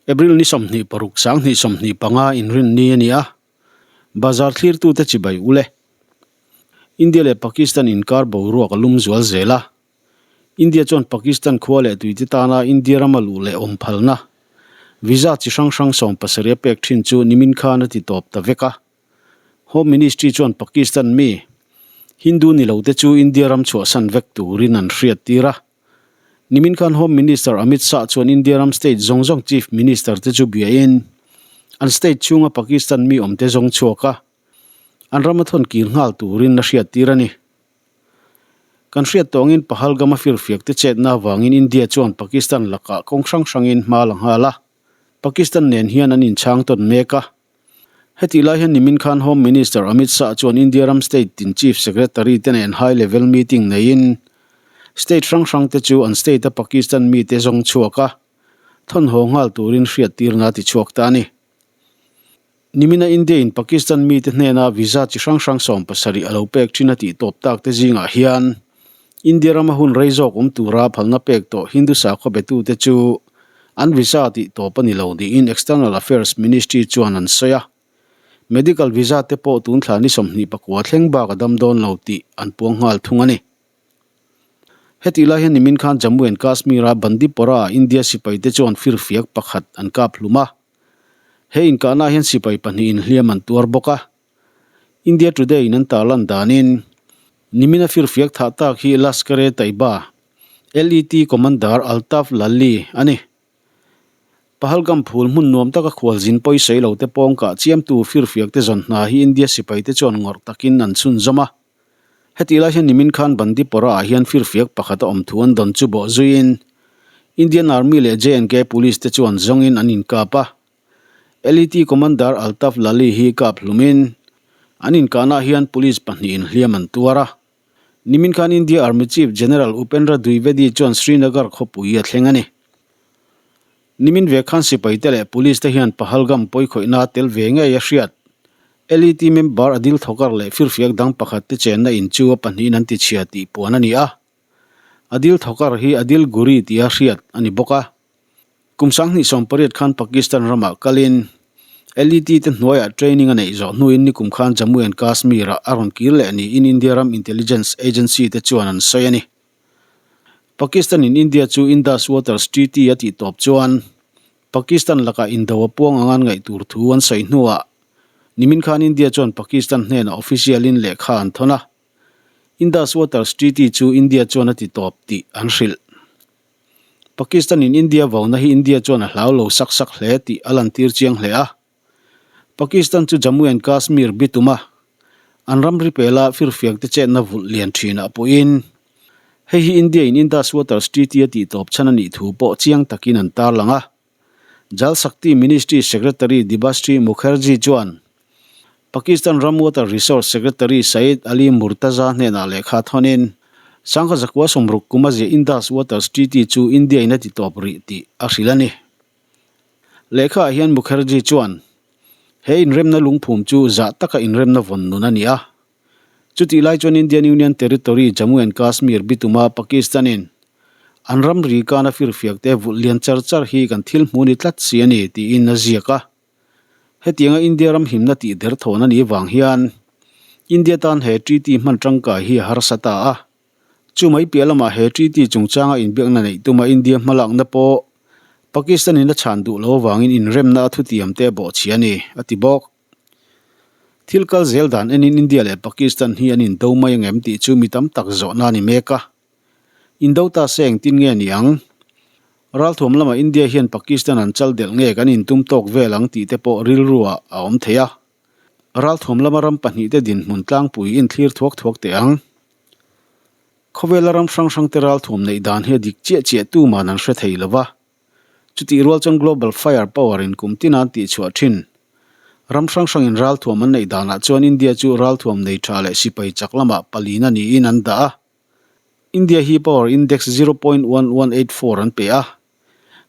April ni 26 2025 inrinni a ni a, bazar thlirtute chibai ule. India leh Pakistan inkar boruak a lum zual zel a, India chuan Pakistan khua leh tuite tana India rama luh leh awm phalna visa chi hrang hrang 70 a pek thin chu nimin khan a ti tawp ta vek a. Home Ministry chuan Pakistan mi Hindu ni lote chu India ram chhuahsan vek turin an hriat tir a. Nimin khan Home Minister Amit Shah chuan India ram state zawng zawng Chief Minister te chu biain an state chhunga Pakistan mi awmte zawng chhuak a, an rama thawn kir nghal turin a hriat tir a ni. Kan hriat tawngin Pahalgam a firfiak te chetna avangin India chuan Pakistan lakah kawng hrang hrangin hma la nghal a, Pakistan nen hian an inchhang tawn mek a. Hetih lai hian nimin khan Home Minister Amit Shah chuan India ram state tin Chief Secretary te nen high level meeting neiin state hrang hrang te chu an state a Pakistan mite zawng chhuak a, thawnhaw nghal turin hriattirna a ti chhuak ta a ni. Nimina India in Pakistan mite hnena visa chi hrang hrang 70 a lo pek thin a tih tawp tak te zingah hian India rama hun rei zawk awm tura phalna pek tawh Hindu sakhaw betute chu an visa tih tawp a ni lo niin External Affairs Ministry chuan an sawi a. Medical visa te pawh tun thla ni 29 thleng bak a dam dawn lo tih an puang nghal thung a ni. Hetih lai hian nimin khan Jammu and Kashmir-a Bandipora-ah India sipaite chuan firfiak pakhat an kap hlum a. He inkahna hian sipai pahnihin hliam an tuar bawk a. India Today in an tarlan danin, nimina firfiak thah tak hi Lashkar-e-Taiba, LET Commander Altaf Lalli a ni. Pahalgam phul hmun nuam taka khualzin pawisawi lo te pawngkah chiamtu firfiak te zawn hna hi India sipai te chuan ngawrh takin an chhunzawm a. Hetih lai hian nimin khan Bandipora ah hian firfiak pakhat a awm thu an dawn chu bawh zuiin Indian Army leh J&K Police te chuan zawngin an inkap a. LET Commander Altaf Lali hi kap hlumin an inkahnaah hian police pahnihin hliam an tuar a. Nimin khan India Army Chief General Upendra Dwivedi chuan Srinagar khawpui a thleng a ni. Nimin ve khan sipai te leh police te hian Pahalgam pawikhawihna tel ve ngei a hriat. LET member Adil Thokar leh firfiak dang pakhat te chenna in chu a pahnihin an tichhia tih puan a ni a. Adil Thokar hi Adil Guri tia hriat a ni bawk a. Kum 2018 khan Pakistan ramah kalin LET te hnuaiah training a neih zawh hnuin nikum khan Jammu and Kashmir-ah a rawn kir leh niin India ram intelligence agency te chuan an sawi a ni. Pakistan in India chu Indus Waters Treaty a tih tawp chuan Pakistan lakah indo a puang anga an ngaih tur thu an sawi hnuah nimin khan India chuan Pakistan hnenah official in lehkha an thawn a, Indus Waters Treaty chu India chuan a ti tawp tih an hrilh. Pakistan in India vauna hi India chuan a hlau lo sak sak hle tih a lantir chiang hle a. Pakistan chu Jammu and Kashmir bitum a, an ramri pela firfiak te chetna vulh lian thinah pawhin hei hi India in Indus Waters Treaty a tih tawp chhan a nih thu pawh chiang takin an tarlang a. Jal Shakti Ministry Secretary Debashree Mukherjee chuan Pakistan ram Water Resource Secretary Syed Ali Murtaza hnenah lehkha thawnin Sangha zakua 60 kum a ziah Indus Waters Treaty chu India in a ti tawp rih tih a hrilh a ni. Lehkhaah hian Mukherjee chuan, He inremna lungphum chu zah taka inremna vawn nun a ni a. Chutih lai chuan Indian Union Territory Jammu and Kashmir bituma Pakistan-in an ramri kana firfiak te vulh lian char char hi kan thil hmu ni tlat si a ni tiin a ziak a. Hetianga India ram himna tih der thawn a nih vang hian India tan he treaty hman tangkai hi a harsa ta a. Chu mai piah lamah he treaty chungchanga inbiakna neih tuma India hmalakna pawh Pakistan in a chhan duh lo avangin inremna a thutiam te a bawhchhia a ni, a ti bawk. Thil kal zel dan enin India leh Pakistan hi an indo mai angem tih chu mi tam tak zawhna a ni mek a. Indo ta se engtin nge ni ang? Ralthuam lamah India hian Pakistan an chal delh nge kan intum tawk vel ang tih te pawh rilruah a awm thei a. Ralthuam lama ram pahnihte dinhmun tlangpui inthlir thuak thuak teh ang. Khawvela ram hrang hrangte ralthuam neih dan hi a dik chiah chiah tuman an hre thei lo va. Chutih rual chuan Global Fire Power in kum tin an tihchhuah thin. Ram hrang hrangin ralthuam an neih danah chuan India chu ralthuam nei tha leh sipai chak lamah palina niin an dah a. India hi Power Index 0.1184 an pe a.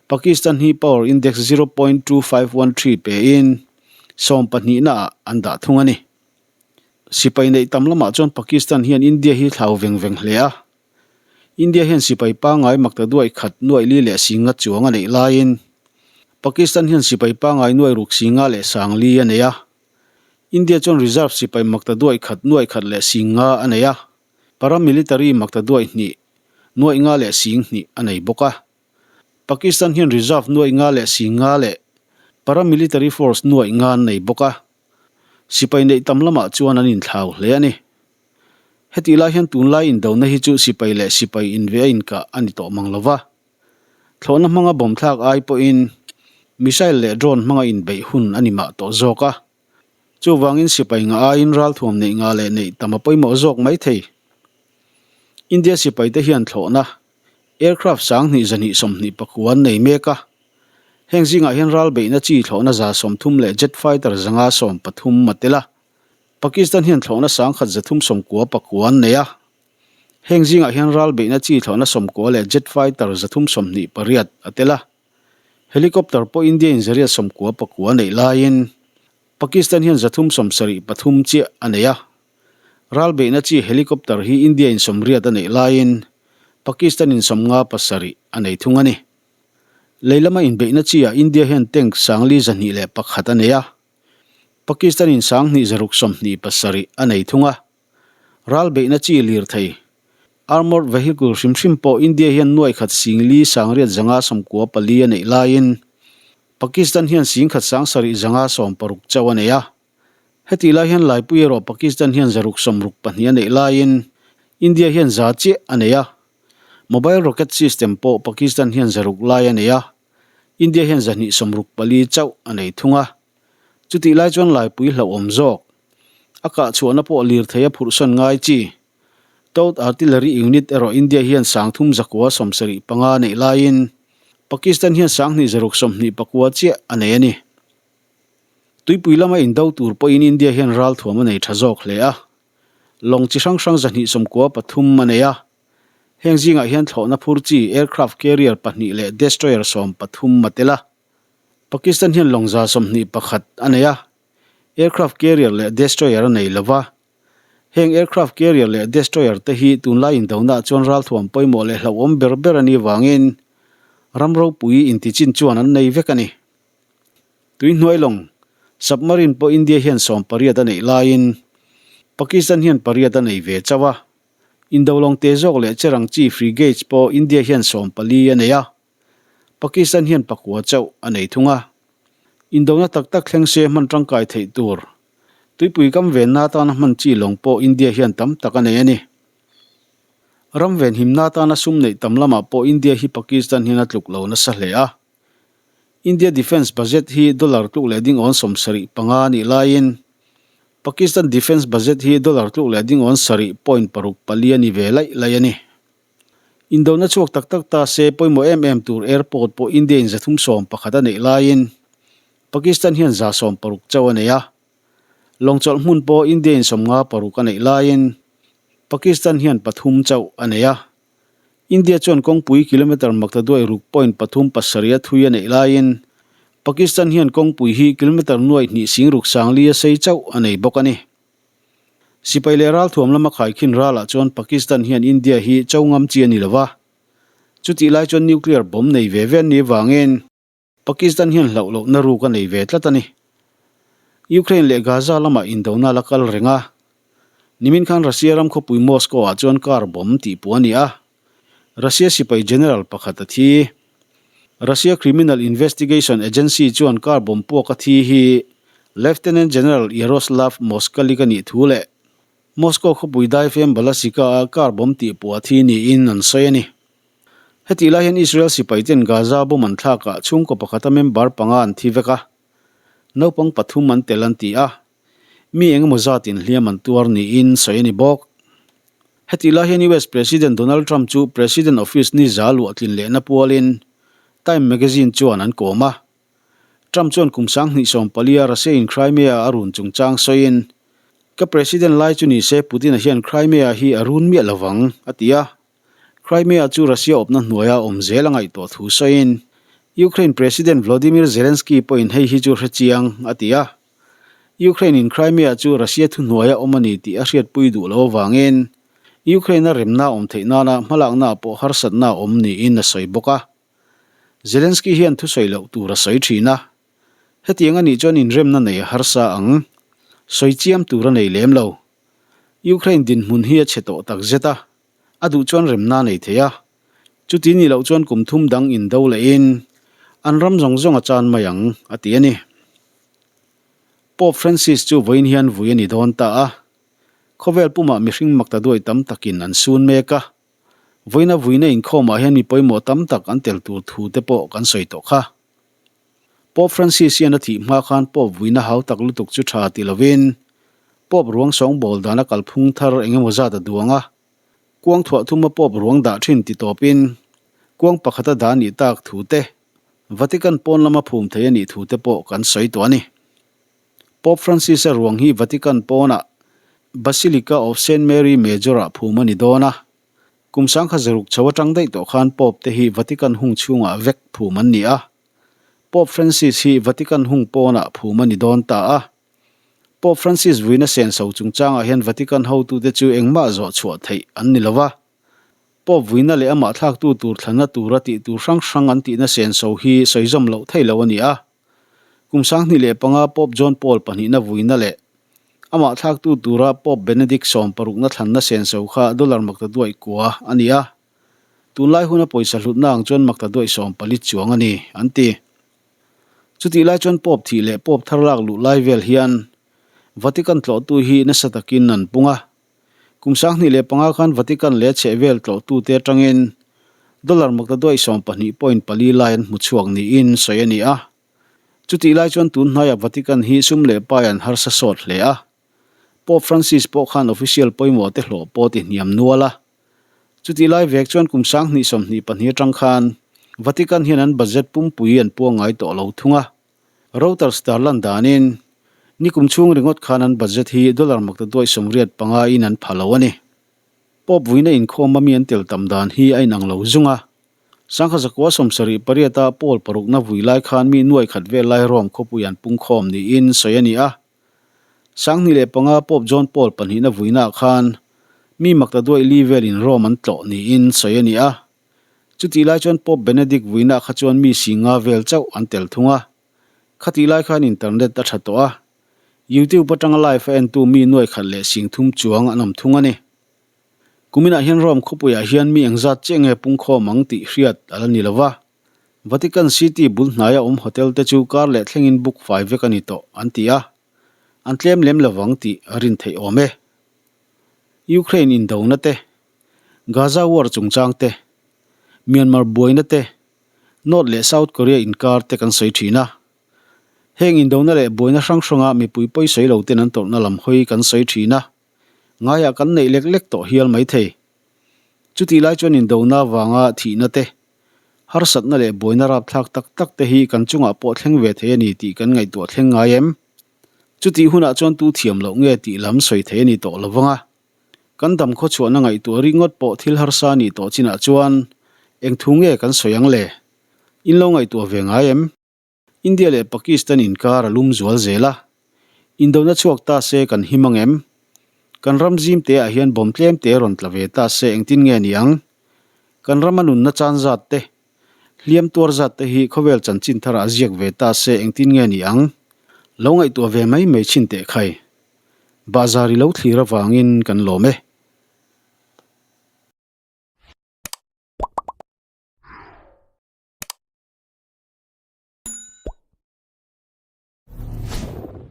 Pakistan hi Power Index 0.2513 pein 12 naah an dah thung a ni. Sipai neih tam lamah chuan Pakistan hian India hi thlau veng veng hle a. India hian sipai pangngai makta duai khat nuaih li leh singa chuang a neih laiin Pakistan hian sipai pangai nuai ruk singa leh sangli a nei a. India chuan reserve sipai makta duai khat nuai khat leh sing nga a nei a. Paramilitary makta duai hnih nuai nga leh sing hnih a nei bawk a. Pakistan hian reserve nuai nga leh sing nga leh paramilitary force nuai nga an nei bawk a. Sipai neih tam lamah chuan an inthlau hle a ni. Hetih lai hian tunlai indona hi chu sipai leh sipai inve a inkah a ni tawh mang lova. Thlawhna hmanga bawm thlak ai pawhin missile leh drone hmanga inbeih hun a ni mah tawh zawk a. Chuvangin sipai ngah aiin ralthuam neih ngah leh neih tam a pawimawh zawk mai thei. India sipaite hian thlawhna aircraft 12 129 an nei mek a. Heng zingah hian ralbeihna chi thlawhna 130 leh jet fighter 513 a tel a. Pakistan hian thlawhna 1399 an nei a. Heng zingah hian ral beihna chi thlawhna 90 leh jet fighter 328 a tel a. Helicopter pawh India in 199 neih laiin Pakistan hian 373 chiah a nei a. Ral beihna chi helicopter hi India in 80 a neih laiin Pakistan in 57 a nei thung a ni. Lei lama inbeihna chi ah India hian tank 4201 a nei a. Pakistan in 2627 a nei thung a. Ral beihna chi lir thei. Armoured vehicle hrim hrim pawh India hian nuai khat sing li sangriat zanga 94 a neih laiin Pakistan hian sing khat 70 60 chauh a nei a. Hetih lai hian Laipui erawh Pakistan hian 662 a neih laiin India hian za chiah a nei a. Mobile rocket system pawh Pakistan hian 600 lai a nei a, India hian 264 chauh a nei thung a. Chutih lai chuan Laipui hlauhawm zawk. A kah chhuahna pawh lirthei a phurhsawn ngai chi. Towed Artillery Unit erawh India hian 3975 neih laiin Pakistan hian 2624 chiah a nei a ni. Tuipui lama indo tur pawhin India hian ralthuam a nei tha zawk hle a. Lawng chi hrang hrang 293 a nei a. Heng zingah hian thlawhna phur chi aircraft carrier pahnih leh destroyer 13 a tel a. Pakistan hian lawng 21 a nei a. Aircraft carrier leh destroyer a nei lova. Heng aircraft carrier leh destroyer te hi tunlai indonaah chuan ralthuam pawimawh leh hlauhawm ber ber a nih vangin ram ropui intichin chuan an nei vek a ni. Tuihnuai lawng, submarine pawh India hian 18 a neih laiin Pakistan hian pariat a nei ve chauh a. Indo lawng te zawk leh cherang chi frigates pawh India hian 14 a nei a. Pakistan hian pakua chauh a nei thung a. Indona tak tak thleng se hman tangkai theih tur. Tuipui kam venna atana hman chi lawng pawh India hian tam tak a nei a ni. Ram venhimna atana sum neih tam lamah pawh India hi Pakistan hian a tluk lo nasa hle a. India defence budget hi dollar tluk leh ding awn 75 a nih laiin Pakistan defence budget hi dollar tluk leh ding awn sarih point paruk pali a ni ve laih laih a ni. Indona chhuak tak tak ta se pawimawh em em tur airport pawh India in 311 a neih laiin Pakistan hian 160 chauh a nei a. Lawngchawlh hmun pawh India in 56 a neih laiin Pakistan hian pathum chauh a nei a. India chuan kawngpui kilometre maktaduai ruk point pathum pasarih a thui a neih laiin Pakistan hian kawngpui hi kilometre nuaih hnih sing ruk sangli a sei chauh a nei bawk a ni. Sipai leh ralthuam lama khaikhin ralah chuan Pakistan hian India hi cho ngam chi a ni lo va. Chutih lai chuan nuclear bomb nei ve ve an nih avangin Pakistan hian hlauh lohna ruk a nei ve tlat a ni. Ukraine leh Gaza lamah indona la kal reng a. Nimin khan Russia ram khawpui Moscow ah chuan car bomb tih puh a ni a. Russia sipai general pakhat a thi. Russia Criminal Investigation Agency chuan car bomb puak a thi hi Lieutenant General Yaroslav Moskalik a nih thu leh Moscow khawpui daifem Balasika a car bomb tih puh a thi niin an sawi a ni. Hetih lai hian Israel sipai ten Gaza bomb an thlakah chhungkaw pakhata member panga an thi vek a, naupang pathum an tel an ti a, mi engemaw zatin hliam an tuar niin sawi a ni bawk. Hetih lai hian US President Donald Trump chu President Office ni za luah tlin lehna pualin Time Magazine chuan an kawm a. Trump chuan kum 2014 a Russia in Crimea a run chungchang sawiin, Ka President lai chu ni se Putin-a hian Crimea hi a run miah lovang, a ti a. Crimea chu Russia awpna hnuaia awm zel a ngaihtuah thu sawiin, Ukraine President Volodymyr Zelensky pawhin hei hi chu hre chiang, a ti a. Ukraine in Crimea chu Russia thuhnuaia awm a ni tih a hriatpui duh lo avangin Ukraine-a remna awm theih nana hmalakna pawh harsatna a awm niin a sawi bawk a. Zelensky hian thusawi loh tur a sawi thin a, hetiang a nih chuan inremna nei a harsa ang. Sawi chiam tur a nei lem lo. Ukraine dinhmun hi a chhe tawh tak zet a, a duh chuan remna a nei thei a. Chuti nih loh chuan kum thum dang indo lehin an ram zawng zawng a chan mai ang, a ti a ni. Pope Francis chu vawiin hian vui a ni dawn ta a, khawvel pumah mihring makta duai tam takin an sun mek a, vawiina vuina inkhawmah hian mi pawimawh tam tak an tel tur thu te pawh kan sawi tawh kha. Pope Francis hian a thih hma khan Pope vuina hau tak lutuk chu tha ti lovin Pope ruang sawngbawl dana kalphung thar eng emaw zat a duang a, Kuang thuah thuma Pope ruang dah thin ti tawpin kuang pakhata dah nih tak thu te, Vatican pawn lama phum thei a nih thu te pawh kan sawi tawh a ni. Pope Francis-a ruang hi Vatican pawnah Basilica of Saint Mary Major-ah phum a ni dawn a. Kum sangkha zaruk chho atang daih tawh khan Pope te hi Vatican hung chhungah vek phum an ni a. Pope Francis hi Vatican hung pawnah phum a ni dawn ta a. Pope Francis vuina senso chungchangah hian Vatican hotute chu engmah zawh chhuah theih an ni lo va. Pope vuina leh amah thlaktu tur thlanna tura tih tur hrang hrang an tihna senso hi sawi zawm loh thei lo a ni a. Kum 2005 Pope John Paul pahnihna vuina leh amah thlaktu tura Pope Benedict sawmparukna thlanna senso kha dollar makta duaih kua a ni a. Tunlai huna pawisa hlutna ang chuan makta duaih 14 chuang a ni, an ti. Chutih lai chuan Pope thih leh Pope thar lak luh lai vel hian Vatican tlawhtu hi nasa takin an pung a. Kum 2005 khan Vatican leh chhehvel tlawhtute atangin dollar maktaduaih 12.4 lai an hmu chhuak niin sawi a ni a. Chutih lai chuan tun hnaiah Vatican hi sum leh pai an harsa sawt hle a. Pope Francis pawh khan official pawimawh te hlawh pawh ti hniam nual a. Chutih lai vek chuan kum 2022 atang khan Vatican hian an budget pumpui an puang ngai tawh lo thung a. Reuters tarlan danin nikum chhung ringawt khan an budget hi dollar maktaduaih 85 in an pha lo a ni. Pope vuina inkhawm a mi an tel tam dan hi a inang lo zung a. 1978 a Paul parukna vui lai khan mi nuai khat vel lai Rome khawpui an pungkhawm niin sawi a ni a. 2005 Pope John Paul pahnihna vuinaah khan mi makta duaih li velin Rome an tlawh niin sawi a ni a. Chutih lai chuan Pope Benedict vuinaah kha chuan mi singa vel chauh an tel thung a. Khatih lai khan internet a tha tawh a, YouTube atanga live a entu mi nuai khat leh sing thum chuang an awm thung a ni. Kuminah hian Rome khawpuiah hian mi engzat chiah nge pungkhawm ang tih hriat a la ni lo va. Vatican City bul hnaia awm hotel te chu kar leh thlengin book fai vek a ni tawh an ti a, an tlem lem lovang tih a rin theih awm e. Ukraine indona te, Gaza war chungchang te, Myanmar buaina te, North leh South Korea inkar te kan sawi thin a. Heng indona leh buaina hrang hranga mipui pawi sawi lo ten an tawrhna lam hawi kan sawi thin a. Ngaiah kan neih lek lek tawh hial mai thei. Chutih lai chuan indona avanga thihna te, harsatna leh buaina rapthlak tak tak te hi kan chungah pawh thleng ve thei a ni tih kan ngaihtuah thleng ngai em? Chutih hunah chuan tu thiam loh nge tih lam sawi thei a ni tawh lo vang a. Kan dam khawchhuahna ngaihtuah ringawt pawh thil harsa a nih tawh chinah chuan eng thu nge kan sawi ang le? In lo ngaihtuah ve ngai em? India leh Pakistan inkar a lum zual zel a, indona chhuak ta se kan him ang em? Kan ram zim te ah hian bawm tlem te rawn tla ve ta se engtin nge ni ang? Kan rama nunna chan zat te, hliam tuar zat te hi khawvel chanchin tharah ziak ve ta se engtin nge ni ang? Lo ngaihtuah ve mai mai chhin teh khai. Bahzar i lo thlir avangin kan lawm e.